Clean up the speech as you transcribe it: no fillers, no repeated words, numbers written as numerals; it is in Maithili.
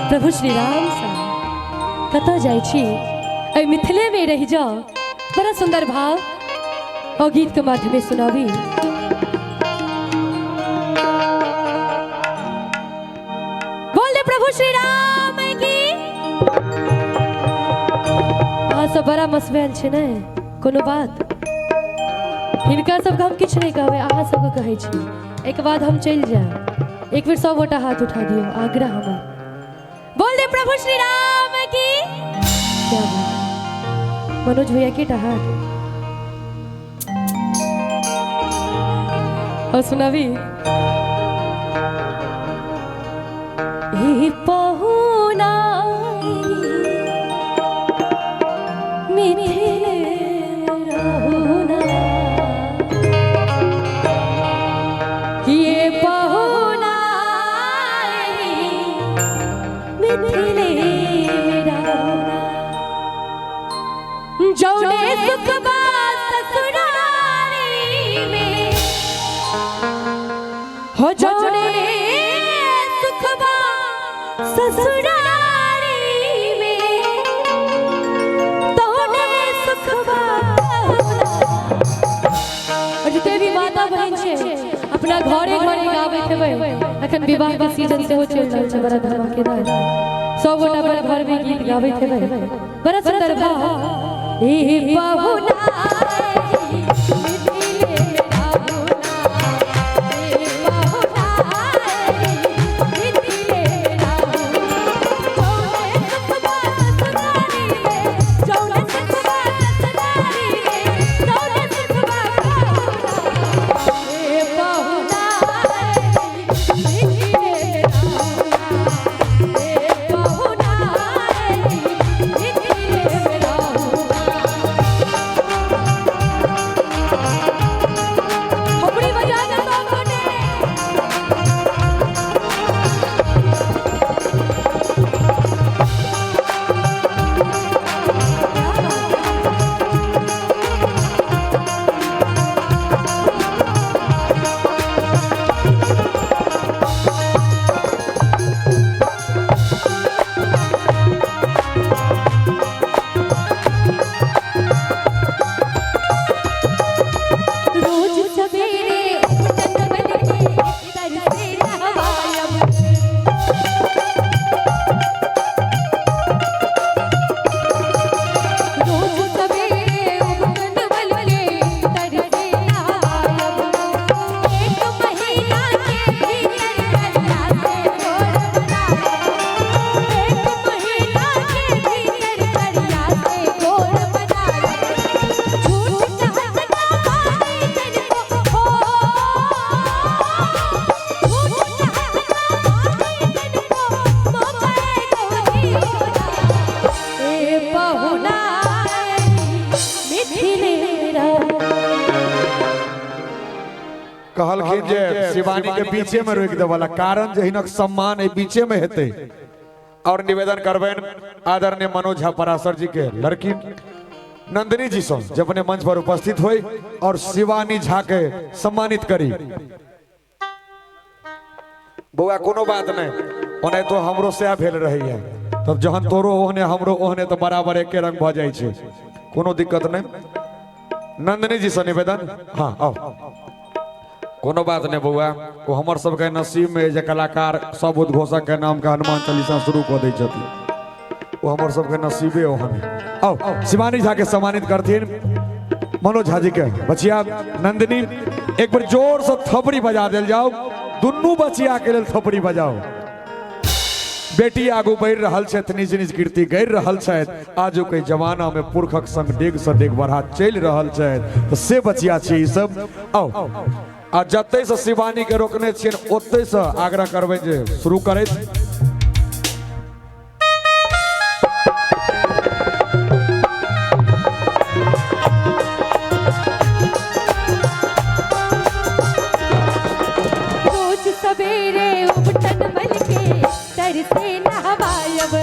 प्रभु श्री राम सँ कतऽ जाइ छी, एहि मिथिले में रहि जाओ। बड़ा सुंदर भाव और गीत के माध्यम से सुनाबी। बोल दे प्रभु श्री राम की। अहाँ सब बड़ा मसबैल छै ने, कोनो बात हिनका सबके हम किछु नहि कहबै, अहाँ सबके कहै छी। एक बाद हम चलि जायब, एक बेर सब गोटा हाथ उठा दियौ, आग्रह हमर। बोल दे प्रभु श्री राम की। क्या बात, मनोज भैया के हाथ और सुनाबी। पहुना मिथिले रहुना, ये पहुना मिथिले रहुना, जौने सुखबा ससुरारी में हो, जौने सुखबा ससुरारी में, तौने सुखबा। और जते भी माता बहिन छै, अपना घरे घरे गाबैत हेबै। अखन विवाह के सीजन सेहो चलि रहल छै बड़ा धमाकेदार, सब गोटा अपन घर में गीत गाबैत हेबै। बड़ा सुंदर भाव। ए पहुना मिथिले रहुना, ए पहुना मिथिले रहुना, जौने सुखबा ससुरारी में, जौने सुखबा ससुरारी में, तौने सुखबा पहुना, ए पहुना मिथिले रहुना, ए पहुना मिथिले रहुना। थपड़ी बजा दो सब गोटे। रोज सवेरे उठन बन के तरसे नहवायब, रोज सवेरे उठन बन के तरसे नहवायब, एक महीना के भीतर करिया से गोर बनायब, एक महीना के भीतर करिया से गोर बनायब, झूठ कहत ना पानी तनिको हो, झूठ कहत ना पानी तनिको, मौका गौरी होना, ए पहुना मिथिले रहुना। कहलखिन जे शिवानी के बीचे में रोकि देवला, कारण जे हिनक सम्मान एहि बीचे में हेतै। और निवेदन करबनि आदरणीय मनोज झा पराशर जी के लड़की नंदिनी जी सँ जे अपने मंच पर उपस्थित होई और शिवानी झा के सम्मानित करी। बौआ कोनो बात नहीं, ओने तो हमरो सएह भेल रहैया, तब जहन तोरो ओहने हमरो ओहने तो बराबर एके रंग भऽ जाइ छै, कोनो दिक्कत नहीं। नंदिनी जी से निवेदन। हाँ आओ, कोनो बात नहीं बौआ, ओ हमर सबके नसीब में जे कलाकार सब उद्घोषक के नाम के हनुमान चालीसा शुरू कऽ दै छथिन, ओ हमर सबके नसीबे ओहन। आओ शिवानी झा के सम्मानित करथिन मनोज झा जी के बचिया नंदिनी। एक बार जोर से थपड़ी बजा देल जाओ, दुनू बचिया के लेल थपड़ी बजाओ। बेटी आगू बढ़ि रहल छथि, निज निज कीर्ति गढ़ि रहल छथि, आजुक के जमाना में पुरखक संग डेग से डेग बढ़ा चलि रहल छथि, तऽ से बचिया छी ई सब। आओ आ जतै से शिवानी के रोकने छियनि ओतै से आग्रह करबै जे शुरू करैत। रोज सवेरे उबटन मल के तरसे नहवायब,